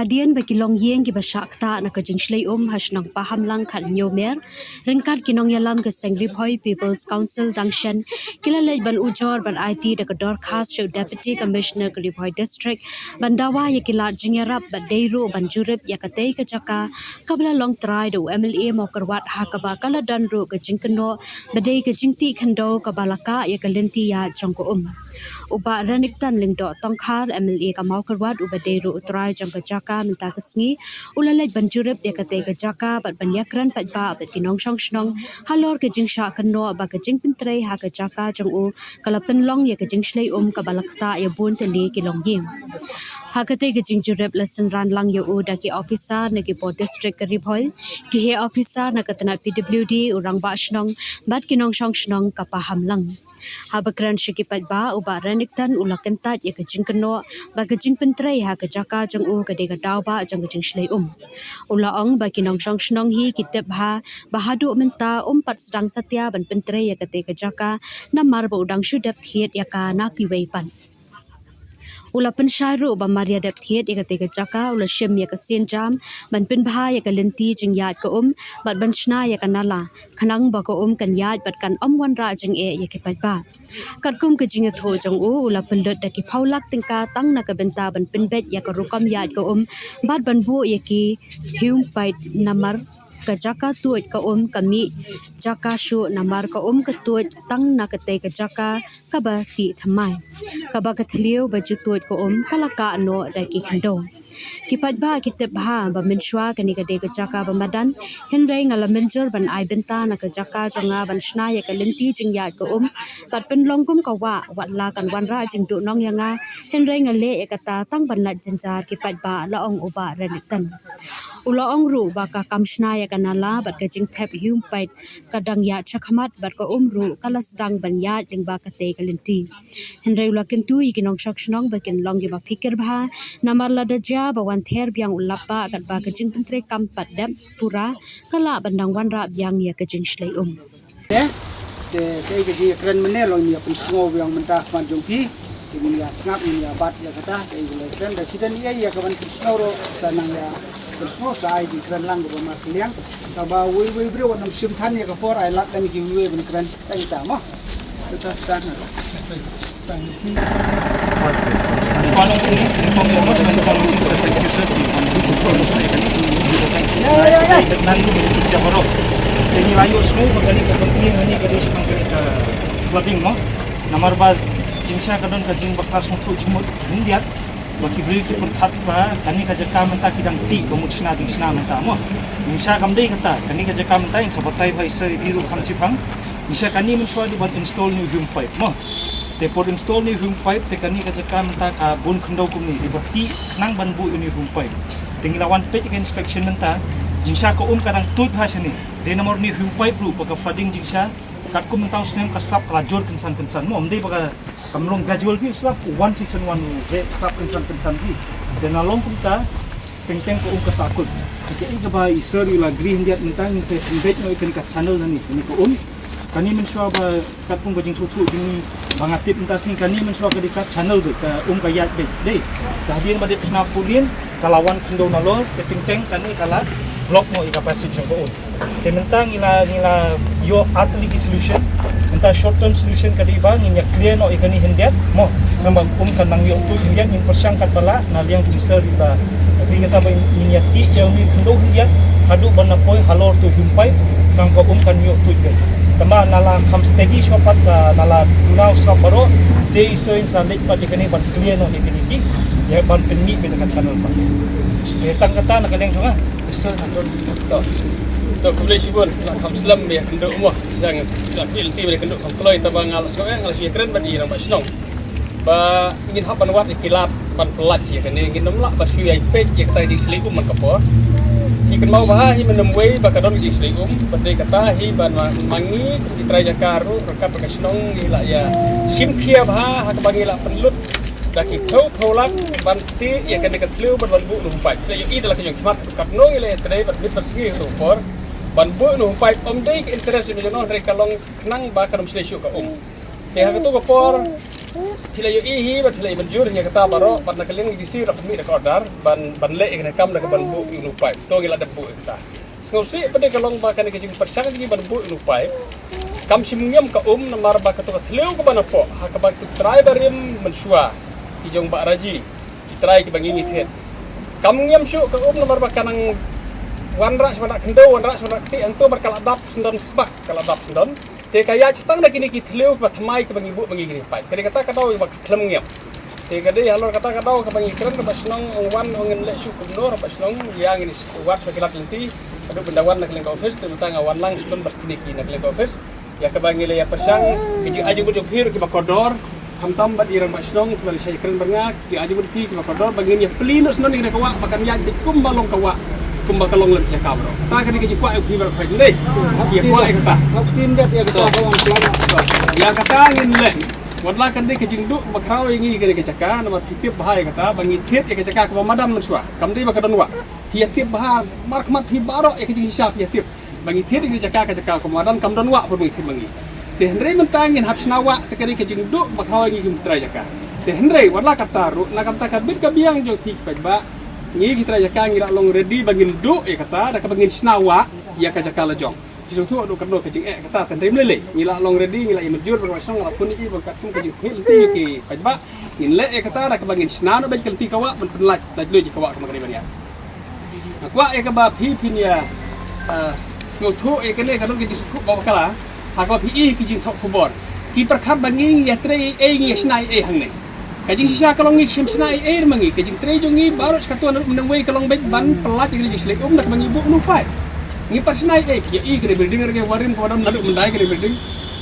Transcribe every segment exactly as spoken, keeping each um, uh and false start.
Hadien ba ki longïing kiba shah ktah na ka jingshlei um ha shnong Pahamlang, Khadnyiewmer, ryngkat ki nongïalam ka seng Ri Bhoi People's Council dang shen, ki la leit ban ujor ban aiti da ka dorkhas sha u Deputy Commissioner ka Ri Bhoi District ban dawa ïa ki lad jingïarap bad dei ruh ban jurip ïa katei ka jaka kaba la long trai da u M L A Mawkyrwat, ha kaba ka la don ruh ka jingkynnoh ba dei ka jingtih khyndew kaba la kah ïa ka lynti ïaid jong ka um. U Bah Renikton Lyngdoh Tongkhar, M L A ka Mawkyrwat, uba dei ruh u trai jong ka jaka mynta ka sngi, u la leit ban jurip ïa katei ka jaka bad ban ïakren paidbah bad ki nongshong shnong halor ka jingshah kynnoh ba ka jingpyntrei ha ka jaka jong u ka la pynlong ïa ka jingshlei um kaba la ktah ïa bun tylli ki longïing. Ha katei ka jingjurip la synran lang ïa u da ki ophisar na ki por district ka Ri Bhoi, ki heh ophisar na ka tnat P W D, u rangbah shnong bad ki nongshong shnong ka Pahamlang. Haba kren sha ki paidbah, u Bah Renikton u la kyntait ïa ka jingkynnoh ba ka jingpyntrei ha ka jaka jong u ka dei ka daw ba jong ka jingshlei um. U la ong ba ki nongshong shnong hi ki tip bha ba haduh mynta um pat sdang satia ban pyntrei ïa katei ka jaka namar ba u dang shu dep thied ïa ka na kiwei pat. U la pynshai ruh ba mar ïa dep thied ïa katei ka jaka u la shim ïa ka sienjam ban pynbha ïa ka lynti jingïaid ka um bad ban shna ïa ka nala, khnang ba ka um kan ïaid bad kan ym wanrah jingeh ïa ki paidbah. Katkum ka jingïathuh jong u, u la pynlut da ki phew lak tyngka tang na ka bynta ban pynbeit ïa ka rukom ïaid ka um bad ban buh ïa ki hume pipe namar ka jaka tuid ka um ka mih jaka shuh namar ka um ka tuid tang na katei ka jaka kaba tih thymmai, kaba ka thliew ba ju tuid ka um ka la kah noh da ki khyndew. Ki paidbah ki tip bha ba mynshuwa kane ka dei ka jaka ba madan, hynrei nga la mynjur ban ai bynta na ka jaka jong nga ban shna ïa ka lynti jingïaid ka um bad pynlong kum ka wah, wat la kan wanrah jingduhnong ïa nga, hynrei nga leh ïa kata tang ban lait jynjar ki paidbah, la ong u Bah Renikton. U la ong ruh ba ka kam shna ïa ka nala bad ka jingthep hume pipe ka dang ïaid shakhmat bad ka um ruh ka la sdang ban ïaid lyngba katei ka lynti. Hynrei u la kyntu ïa ki nongshong shnong ba kin long kiba phikir bha namar lada jia ba wan ther biang u lapbah katba ka jingpyntreikam pat dep pura, ka lah ban dang wanrah biang ïa ka jingshlei um. Te, te, te ka jingïakren mynne long ïa pynsngew biang mynta khmat jong phi. Te ngin ïa sngap, ngin ïa bat ïa kata, te ka jingïakren da siden ïa, ïa ka ban pynsngew ruh sa nang ïa pynsngew sa ai jingkren lang kaba markylliang. Kaba wei wei briew wat nym shim than ïa ka por, ai lad tang kiwei wei ban kren. Tang ita mo. Kita sana. Flooding mo. Namar ba jingshisha ka don ka jingbakla sngewthuh jingmut khyndiat. Ba ki briew ki pyrkhat ba kane ka jaka mynta ki dang tih ba mut shna dang shna mynta mo. Jingshisha kam dei kata, kane ka jaka mynta in sa batai ba i sir i dei ruh kham shipang. Jingshisha kane mynshuwa dei ban install new hume pipe mo. Te por install new hume pipe te kane ka jaka mynta ka bun khyndew kumne dei ba tih khnang ban buh ïa new hume pipe. Te ngi la wan peit ka inspection mynta, jingshisha ka um ka dang tuid bha shane. Dei namar new hume pipe ruh ba ka flooding jingshisha katkum mynta u snem ka slap ka la jur kynsan kynsan mo. Ym dei ba ka Kam long gradual phi slap, one season one re slap kynsan kynsan phi. Te na long kumta, teng teng ka um ka sahkut. Te kaei kaba i sir i la gri hyndiat mynta ngin sa pynbeit noh ïa kane ka channel na ne, kane ka um. Kane mynshuwa ba katkum ka jingsngewthuh jong ngi ba nga tip mynta sngi kane mynshuwa ka dei ka channel beit, ka um ka ïaid beit. Dei, da hadien ba dep shna four lane, ka la wan khyndew nalor, te teng teng kane ka la block noh ïa ka passage jong ka um. Te mynta ngi la, ngi la ïoh ar tylli ki solution. Mynta short term solution ka dei ba ngin ïa clear noh ïa kane hyndiat mo. Namar um kan nang ïoh tuid hyndiat, ngin pyrshang katba lah na liang jong i sir i la ri kata ba ngin ïa tih ïa une u khyndew hyndiat haduh ban ïa poi halor uto u hume pipe, khnang ba um kan ïoh tuid beit. Tangba na la kham steady shwa pat, na la duna u sap baroh, te i sir in sa leit pat ïa kane ban clear noh ïa kine ki, ïa ban pynmih beit ïa ka channel pat. Te tang kata na ka liang jong nga. To, to, khublei shibun, la kham slem ïa kynduh mo. Jang la pil ti ïa kynduh kham kloi, tangba nga la sngewbha nga la shu ïakren bad i rangbah shnong. Ba ngin hap ban wad ïa ki lad ban pyllait ïa kane, ngin ym lah ban shu ïa peit ïa kata ka jingshlei um man ka por. Ki kynmaw bha hi mynnym wei ba ka don ka jingshlei um, bad dei kata hi ban ma, ma ngi kum ki trai jaka ruh ryngkat bad ka shnong ngi la ïa shim khia bha ha kaba ngi la pynlut da ki phew phew lak ban tih ïa kane ka thliew bad ban buh une u hume pipe. Te ïohi da la ka jong khmat katno ngi la ïatrei bad miet bad sngi ha kato ka por ban buh une u hume pipe, ym dei ka interest jong ngi jong no, hynrei ka long khnang ba kan ym shlei shuh ka um. Te ha kato ka por Phi la ïohi hi bad phi la ïa mynjur hi kata baroh, bad na ka liang DC ruh ka mih da ka order ban, ban leh ïa kane ka kam da kaban buh ïa une u paip. To ngi la dep buh ïa kata. Sngewsih pat de ka long ba kane ka jingpyrshang jong ngi ban buh ïa une u paip kam shym ngiam ka um, namar ba kato ka thliew kaba napoh ha kaba ki trai barim mynshuwa, ki jong Bah Raji, ki trai kiba ngi ngi thied, kam ngiam shuh ka um, namar ba ka nang wanrah sha wanrah khyndew, wanrah sha wanrah ktieh, hangto bad ka la dap syndon sbak, ka la dap syndon. Te ka ïaid tang da kine ki thliew kiba thymmai kiba ngi buh ba ngi kine ki paip. Ka dei kata ka daw ba khlem ngiam. Te ka dei halor kata ka daw kaba ngi kren da Bah Shnong, ong wan, ong ngin leh shuh kumno, Bah Shnong, ïa ngin wad sha ki lad lynti. Haduh ban da wan na ka liang ka office, te mynta nga wan lang sha bad kine ki na ka liang ka office. Ïa kaba ngi la ïa pyrshang, ki jingaiñ jingmut jong phi ruh kiba kordor, khamtam bad i rangbah shnong kiba la shai kren bad nga, ki jingaiñ jingmut phi kiba kordor, ba ngin ïa plie noh shnong ïa kane ka wah ba kan ïaid beit kumba long ka wah, kumba ka long lem jaka baroh. Kata ka dei ka jingkwah ïa phi baroh phi dei. Ïa kwah ïa kata. Hap tim dat ïa kata ka wah. Ïa kata ngin leh. Wat la kan dei ka jingduh ba khraw ïa ngi ïa kane ka jaka, namar phi tip bha ïa kata ba ngi thied ïa ka jaka kaba madan mynshuwa. Kam dei ba ka don wah. Phi ïa tip bha, markhmat phi baroh ïa ka jingshisha phi ïa tip. Ba ngi thied ïa ka jaka, ka jaka kaba madan, kam don wah pat ba ngi thied ma ngi. Te hynrei mynta ngin hap shna wah, te ka dei ka jingduh ba khraw ïa ngi kum ki trai jaka. Te hynrei wat la katta ruh, na ka bynta ka bit ka biang jong phi ki paidbah, ngi ki trai jaka ngi la long ready ba ngin duh ïa kata da kaba ngin shna wah ïa ka jaka la jong. Ki sngewthuh haduh katno ka jingeh kata, te hynrei ym lei lei. Ngi la long ready, ngi la ïa mynjur bad Bah Shnong, la phone ïa i ba katkum ka jingkhmih lynti ïa ki paidbah, ngin leh ïa kata da kaba ngin shna noh beit ka lynti ka wah ban pynlait, lait luid ïa ka wah kaba ka dei ban ïaid. Nga kwah ïa kaba phi phin ïa, ah, sngewthuh ïa kane ka don ka jingsngewthuh ba bakla ha kaba phi i ki jingthoh khubor. Ki pyrkhat ba ngi ïa trei ei ei, ngi ïa shna ei ei hangne. Ka jingshisha ka long ngi shem shna ei ei ma ngi. Ka jingtrei jong ngi baroh shi katta naduh mynwei ka long beit ban pynlait ïa ka jingslei um da kaba ngi buh une u paip. Ngi pat shna ei ei, ïa i kane building re, ngi warim kaba don naduh myndai kane building.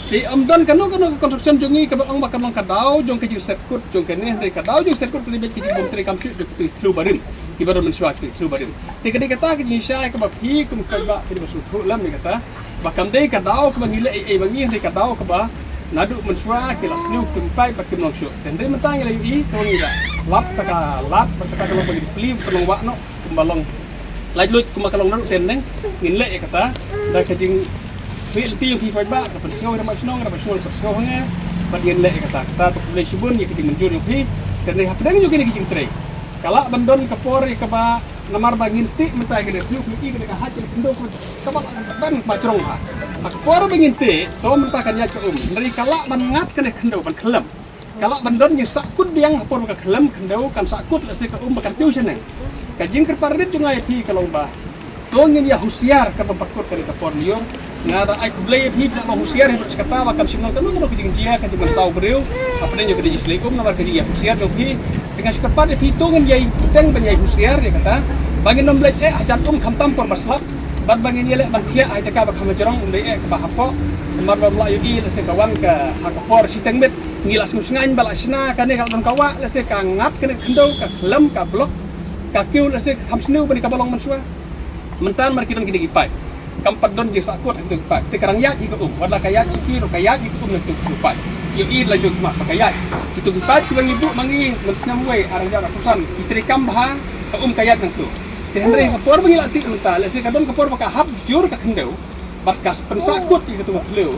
Te ym don kano kano ka construction jong ngi kaba ong ba kan long ka daw jong ka jingset kut jong kane, hynrei ka daw jong set kut ka dei beit ka jingbym trei kam shuh jong ki thliew barim. Kiba don mynshuwa ki thliew barim. Te ka dei kata ka jingshisha kaba phi kum ki paidbah phi dei ba sngewthuh lem ïa kata. Ba kam dei ka daw kaba ngi leh ei ei ma ngi, hynrei ka daw kaba naduh mynshuwa ki la sniew ki tnum paip bad kim long shuh. Te hynrei mynta ngi la ïohi, to ngi la lap ta ka lad bad kata ka long ba ngi plie ban long wah noh kumba long lait luid kumba ka long naduh te neng. Ngin leh ïa kata da ka jingkhmih lynti jong phi paidbah, da pynsngew ïa i rangbah shnong, i rangbah shnong pynsngew ha ngi, bad ngin leh ïa kata. Kata to khublei shibun ïa ka jingmynjur jong phi. Te hynrei hapdeng jong kine ki jingtrei ka lah ban don ka por ïa kaba namar ba ngin tih mynta ïa kane, phi ïohi kane ka haj kane khyndew kaba ban ba jrong ha. Ha ka por ba ngin tih, to mynta kan ïaid ka um. Hynrei ka lah ban ngat kane khyndew ban khlem. Ka lah ban don jingsahkut biang ha por ba ka khlem khyndew kan sahkut lehse ka um ba kan piew shaneng. Ka jingkyrpad rit jong nga ïa phi ka long ba to ngin ïa husiar kaba pynkut kane ka por lyiur. Nga da ai khublei ïa phi ba la husiar hi bad kata ba kam shym nang kano kano ka jingjia ka jingmynsaw briew hapdeng jong ka jingslei um namar ka jingïahusiar jong phi. Te nga shu kyrpad ïa phi to ngin ïa bteng ban ïa husiar ïa kata ba ngin ym leit eh hajan um khamtam por ba slap bad ba ngin ïa leh ban thiah ha jaka ba kham jrong, ym dei eh kaba hapoh. Namar ba la ïohi lehse ka wan ka ha ka por shiteng miet ngi la sngewsngaiñ ba la shna kane ka la don ka wah, lehse ka ngat kane ka khyndew, ka khlem, ka block, ka kiew lehse ka kham sniew ban ïa kaba long mynshuwa. Mynta namar ki don kine ki paip. Kam pat don jingsahkut ha kito ki paip. Te ka dang ïaid hi ka um. Wat la ka ïaid shuki ruh ka ïaid hi ka um na kito ki paip. Ïohi la jong khmat ba ka ïaid. Kito ki paip kiba ngi buh ma ngi mynsnem wei ar hajar arphew san. Ki treikam bha ka um ka ïaid nangto. Te hynrei ha ka por ba ngi la tih mynta, lehse ka don ka por ba ka hap jur ka khyndew. Bad ka pynsahkut ïa kito ki thliew.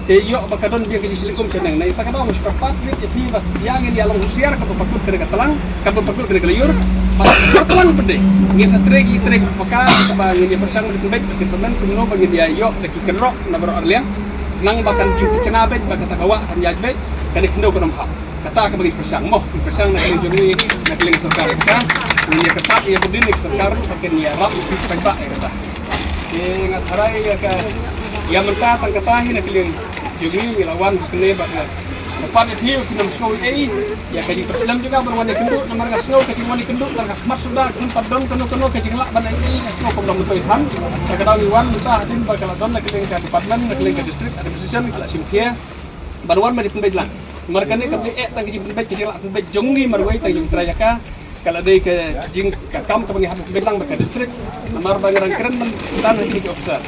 Te ïoh ba ka don biang ka jingslei um shaneng. Na ïa kata ka daw nga shu kyrpad rit ïa phi ba ïa ngin ïa long husiar kaba pynkut kane ka tlang, kaba pynkut kane ka lyiur. Bad ka tlang pat de ngin sa trei ki trei kaba paka kaba ngin ïa pyrshang ba kin beit, ba kin pynmen kumno ba ngin ïa ïoh da ki kynroh na baroh arliang. Nang ba kan jingpynkynmaw beit ba kata ka wah kan ïaid beit, kane khyndew kan ym hap. Kata kaba ngin pyrshang mo, ngin pyrshang na ka liang jong ngi, na ka liang sorkar ïa kata. Ngin ïa kyrpad ïa ka dien ïa ka sorkar ba kin ïarap ïa ki paidbah ïa kata. Te nga tharai ïa ka, ïa mynta tang kata hi na ka liang jong ngi, ngi la wan kane bad nga kyrpad ïa phi, phin ym sngew ei ei ïa ka jingpyrshang jong nga ban wan ïakynduh, namar nga sngew ka jingwan ïakynduh tang ka khmat suda, kan pat don kano kano ka jinglah ban ei ei, nga sngew kumno mynta than. Te ka daw ngi wan mynta hadien ba ka la don na ka liang ka department, na ka liang ka district administration ka la shim khia ban wan ban ïapynbeit lang. Namar kane kam dei eh tang ka jingpynbeit, ka jinglah pynbeit jong ngi marwei tang jong ki trai jaka. Ka la dei ka jing ka kam kaba ngi hap ban pynbeit lang bad ka district. Namar ba ngi dang kren ban dan ha kine ki officer.